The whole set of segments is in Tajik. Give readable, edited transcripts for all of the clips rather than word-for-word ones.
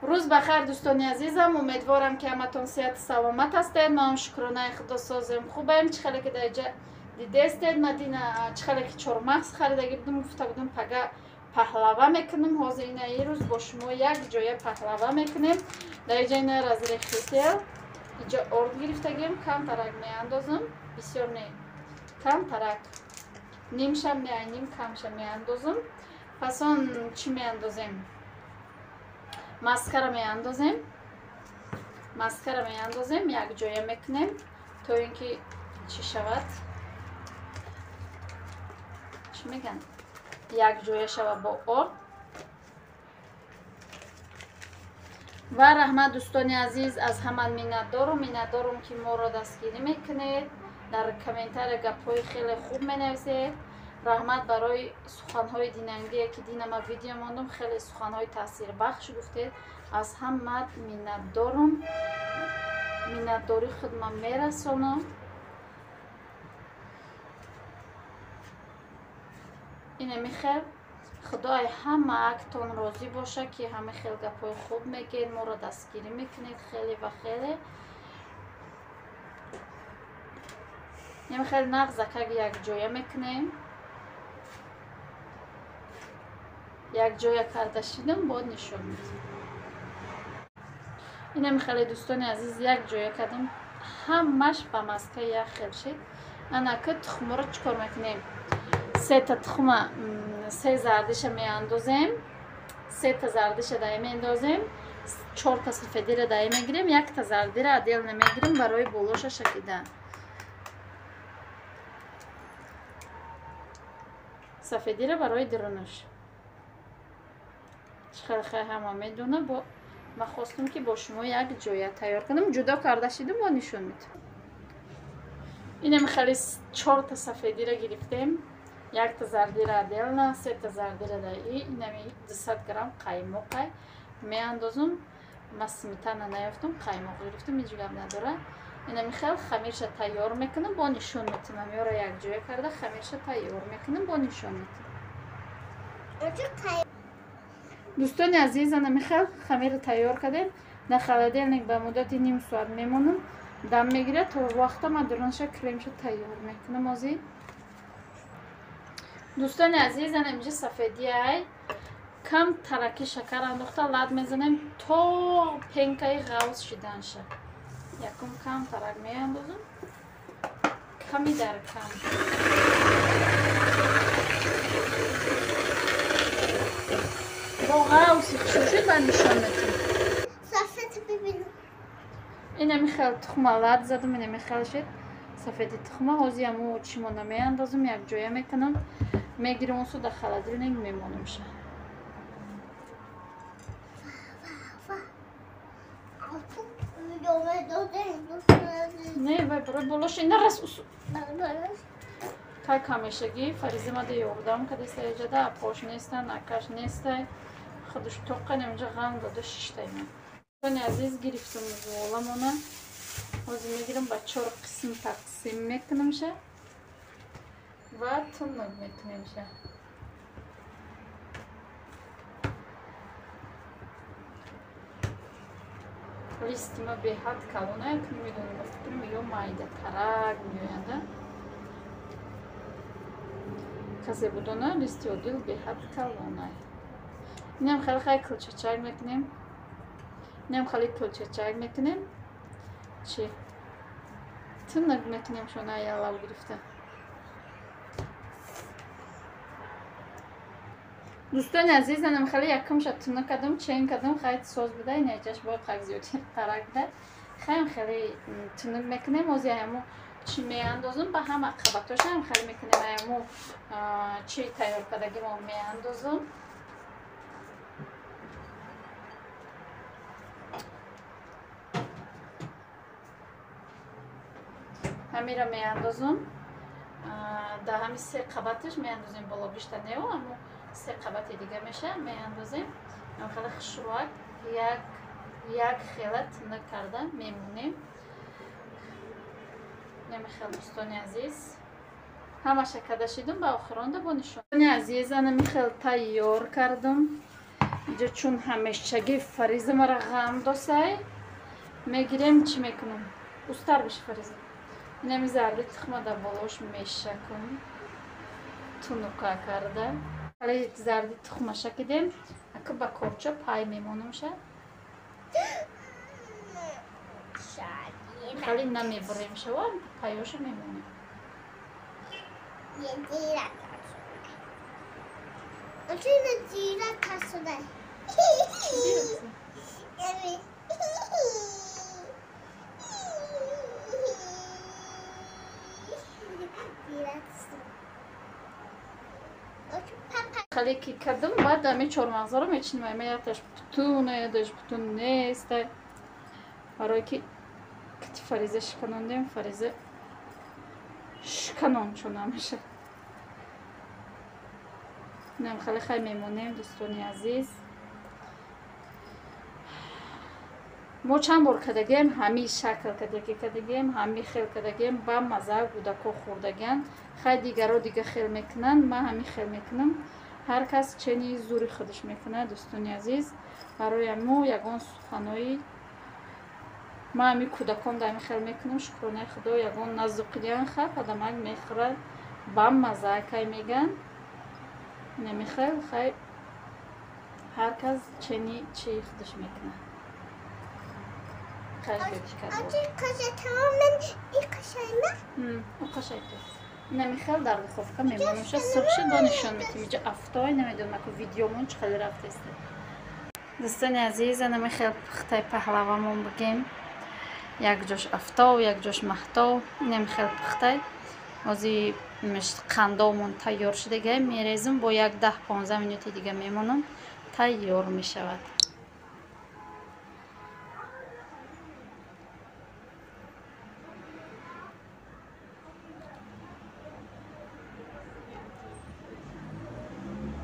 Рӯз ба хайр, дӯстони азизам. Умедворам, ки ҳаматон сиҳату саломат ҳастед. Мо ҳам, шукронаи Худо, созем, хубем. Чӣ хеле ки дар иҷа дидестед, Мадина чӣ хеле ки чормағз харидагӣ будум, гуфта будум, пага паҳлава мекунем. Ҳозир ина ирӯз бо шумо як ҷоя паҳлава мекунем. Дар иҷа ина разрыхлитель, иҷа орд гирифтагим, камтарак меандозам, бисёр не, камтарак, нимша не, ним камша меандозам. Пас он чӣ меандозем? Маскара меандозем, маскара меандозем, якҷоя мекунем, то ин ки чӣ шавад, чӣ мегӯянд, якҷоя шавад бо орд. Ва раҳмат, дӯстони азиз, аз ҳама миннатдорум, миннатдорум, ки моро дастгирӣ мекунед, дар комментария гапҳои хеле хуб менависед. Раҳмат барои суханҳои динангие, ки дина ма видео мондум, хеле суханҳои таъсирбахш гуфтед. Аз ҳама миннатдорум, миннатдорӣ худма мерасонам. Инами хел, Худои ҳама актон розӣ боша, ки ҳама хел гапҳои хуб мегӯед, моро дастгирӣ мекунед хеле ва хеле. Инами хел нағзакак якҷоя мекунем. Якҷоя карда шидам, бод нишон медиҳам. Инами хеле, дӯстони азиз, якҷоя кардем, ҳамаш ба маска як хел шид. Анака тухморо чӣ кор мекунем? Сета тухма, се зардиша меандозем, сета зардиша дай меандозем, чорта сафедира дай мегирем, якта зардира отдельно мегирем барои болоша шакидан. Сафедира барои дарунаш. Чӣ хел хай ҳама медона, бо ма хостум, ки бо шумо як ҷоя тайёр кунам. Ҷудо карда шидум, бо нишон медиҳам. Инами хеле чорта сафедира гирифтем, якта зардира отдельно, сета зардира даи, инами 200 грамм қаймоқай меандозум. Ма сметана наёфтум, қаймоқ гирифтум, ҳеҷ гап надора. Инами хел хамирша тайёр мекунам, бо нишон метунам. Ёро якҷоя карда хамирша тайёр мекунам, бо нишон метунам. Дӯстони азиз, ана михел хамира тайёр кардем. Дар холодильник ба муддати ним соат мемонам, дам мегирад. То вақта ман дурунаша кремша тайёр мекунам. Озӣ, дӯстони азиз, ана инҷа сафедиай, кам тараки шакар андохта лат мезанем, то пенкаи ғавз шиданша. Якум кам тарак меандозам, ками дар кам. Бо ғавси хушӯшид, ба нишон метам. Сафед бибинам. Инами хел тухма лат задум, инами хел шид сафеди тухма. Ҳозир аму чимона меандозам, якҷоя мекунам, мегирам, усу дар холодильник мемонамша. Не, вай барои болоша ина рас усу. Так ҳамешагӣ Фаризимада ёрдам кадаста иҷада, апош нестан, акаш нестай, худуш тоққан инҷа ғам дода шиштай. Ман, дӯстони азиз, гирифтум зуоламона, ҳозир мегирам, ба чор қисм тақсим мекунамша ва тунук мекунемша. Листи ма беҳад калона, як намедонам, ба фикрам, ё майдатарак меояда. Касе будона, листи одил беҳад калона. Инам хеле хай кулчачак мекунем, инам хеле кулчачак мекунем, чи тунук мекунем шона ялав гирифта. Дӯстони азиз, анам хеле якумша тунук кардам, чен кардам, хай соз буда, инаҷаш бояд қак зиёди тарак буда. Хайм хеле тунук мекунем. Ҳозир ҳаму чӣ меандозам ба ҳама қабатоша, ҳам хеле мекунем, ҳаму чӣ тайёр кардагимо меандозам. Ҳамира меандозам дар ҳами се қабаташ меандозем, боло бишта нео, аммо се қабати дига меша, меандозем. Ҳам хеле хушрӯак як як хела тунук карда мемонем. Намихел, дӯстони азиз, ҳамаша карда шидум, ба охиронда бо нишон. Дӯстони азиз, ана михел тайёр кардум. Инҷа чун ҳамешагӣ Фариза мара ғам досай, мегирем чӣ мекунам? Устар биши Фариза. Инами зарди тухма дар болош мешакум. Тунука карда. Ҳали зарди тухма шакидем. Ака ба корча пай мемонамша. Хали намебурем шава, пайоша мемонем. Хали ки кардам, баъд ами чормағзаро мечинем. Ами якташ путуне, якташ путун нест. Барое ки кити Фариза шиканондем, Фариза шиканон чун намеша. Инам хеле хай мемонем, дӯстони азиз. Мо чанд бор кардагем, ҳамин шакл кардагем, ҳамин хел кардагем, ба маза кӯдако хӯрдаган. Хай дигаро дига хел мекунанд, ман ҳамин хел мекунам. Ҳар кас чени зури худаш мекунад, дӯстони азиз. Барои мо ягон суханои ман ҳамин кӯдакон да ҳамин хел мекунам, шукронаи худо, ягон назуқидиан хап адамак мехӯрад, ба маза кай меган. Намехел хай ҳар кас чени чи худаш мекунад. Намехел дар духовка мемонамша, сурх шуд, бо нишон метим. Иҷа афтой, намедонам аку видеомон чӣ хеле рафтаиста. Дӯстони азиз, намехел пухтаи паҳлавамон бигем. Як ҷош афтов, як ҷош маҳтов, намехел пухтай. Ози қандомон тайёр шудага, мерезим, бо як 10-15 минути дига мемонам, тайёр мешавад.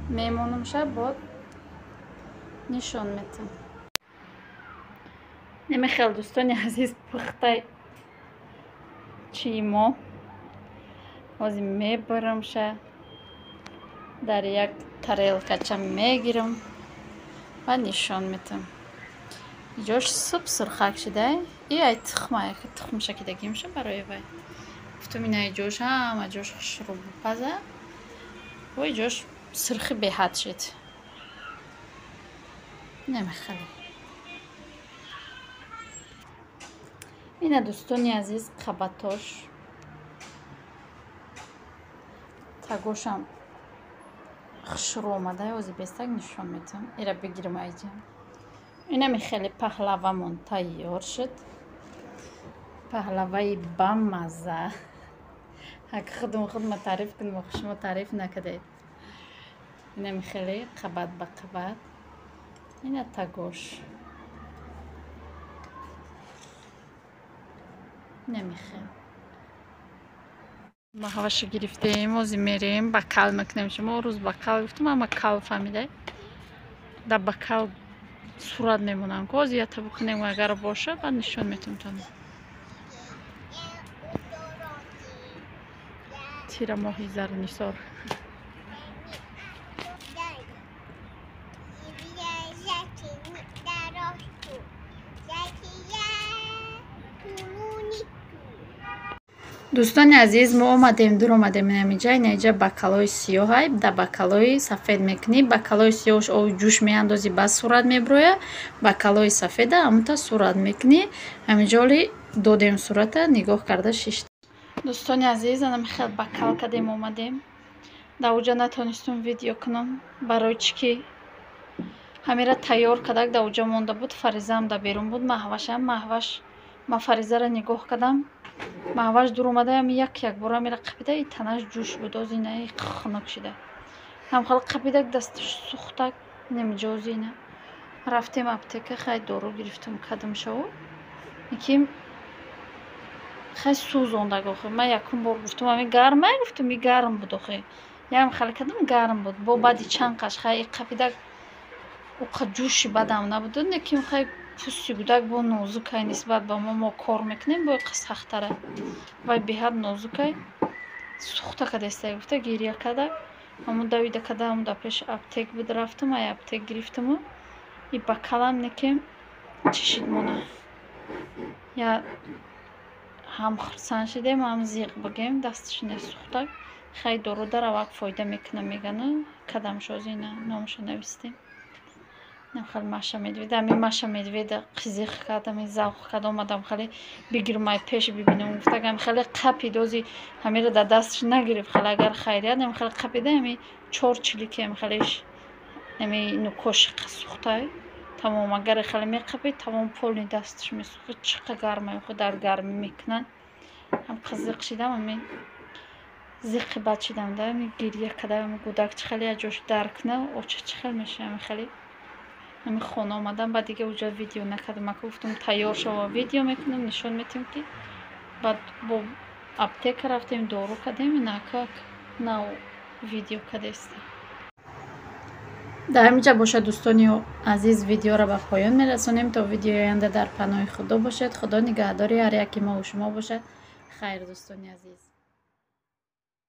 Мемонамша, бо нишон метам. Намехел дӯстони азиз, пухтай чи мо ҳозир мебарамша, дар як тарелкача мегирам ва нишон метам. Иҷош суб сурхак шуда, и ай тухма, як тухм шакидагимша барои вай. Гуфтам ина иҷош ҳама ҷош хушрӯ бипаза, во иҷош сурхи беҳад шуд. Намехеле. Ина дӯстони азиз, қабатош тагошам хушрӯ омада, ҳозир бестак нишон метам. Ира бигирам айҷа. Инами хеле паҳлавамон тайёр шуд. Паҳлаваи бамаза. Ак худум худма таъриф кунам, шумо таъриф накардед. Инами хеле қабат ба қабат. Ина тагош. Намехел. Ма ҳаваша гирифтем, ҳозир мерем, бакал мекунем. Шумо рӯз бакал гуфтам, ама кал фаҳмида. Дар бакал сурат мемонам. Ҳозир ята бикунем, агар боша, баъд нишон метам тон. Тира моҳи зарнисор. Дӯстони азиз, мо омадем, дур омадем инамиҷа. Инаиҷа бакалои сиёҳай, дар бакалои сафед мекунӣ. Бакалои сиёҳш оби ҷӯш меандозӣ, баъд сурат меброя. Бакалои сафеда ҳамунта сурат мекунӣ. Ҳамиҷоли додем сурата, нигоҳ карда шишт. Дӯстони азиз, анам хел бакал кардем, омадем. Дар уҷа натонистум видео кунам, барои чӣ ки ҳамира тайёр кардак, дар уҷа монда буд. Фаризаам дар берун буд, маҳвашам, маҳваш. Ман Фаризаро нигоҳ кардам, маҳваш дур омадаям, як якбора мера қапида, и танаш ҷӯш буд, оз ина хунук шида. Ҳамхел қапидак, дасташ сӯхтак, намиҷози ина. Рафтем аптека, хай дору гирифтум, кадам шаву. Иким хай сӯзондаг охи. Ман якум бор гуфтум, ами гармай, гуфтум, и гарм буд охи. Ям хел кадам гарм буд. Бо баъди чанд қаш хай и қапидак уқа ҷӯши бадам набуд, лекин хай пӯсти гудак бо нозукай нисбат ба мо, мо кор мекунем, бо иқа сахттара. Вай беҳад нозукай, сӯхта кадестай гуфта, гиря карда. Ҳамун давида кардам, дар пеши аптек буд, рафтам, ай аптек гирифтаму и ба калам неки чишид мона. Я ҳам хурсанд шидем, ҳам зиқ бигем, дасташ несӯхтак. Хай, дору даравак фоида мекунам мегану кадамшози ина номашо навистем. Хеле Маша Медведа, ҳамин Маша Медведа қизиқ кардам, завқ кард, омадам, хеле бигирам, ай пеш бибинам гуфтагам, хеле қапид, ози ҳамеро дар дасташ нагирифт, хеле агар хайрият ам хеле қапида, ҳами чор чилики ам хелеш ҳами нукоши сӯхтай тамом. Агар хеле меқапид, тамом полный дасташ месӯхт. Чиқа гарма, худ дар гармӣ мекунанд. Ҳам қизиқ шидам, ҳамин зиқи бад шидам да, ҳами гирья кардам. Гӯдак чӣ хеле як ҷош дард куна, оча чӣ хел мешавад? Ҳами хеле ҳами хона омадам, баъд дига уҷа видео накардам. Ака гуфтам, тайёр шава, видео мекунам, нишон метиҳем, ки баъд бо аптека рафтем, дору кардем, инакак нав видео кардестем. Дар ҳамин ҷа бошад, дӯстони азиз, видеоро ба поён мерасонем. То видеои оянда дар паноҳи Худо бошед. Худо нигаҳдори ҳар яки мову шумо бошад. Хайр, дӯстони азиз.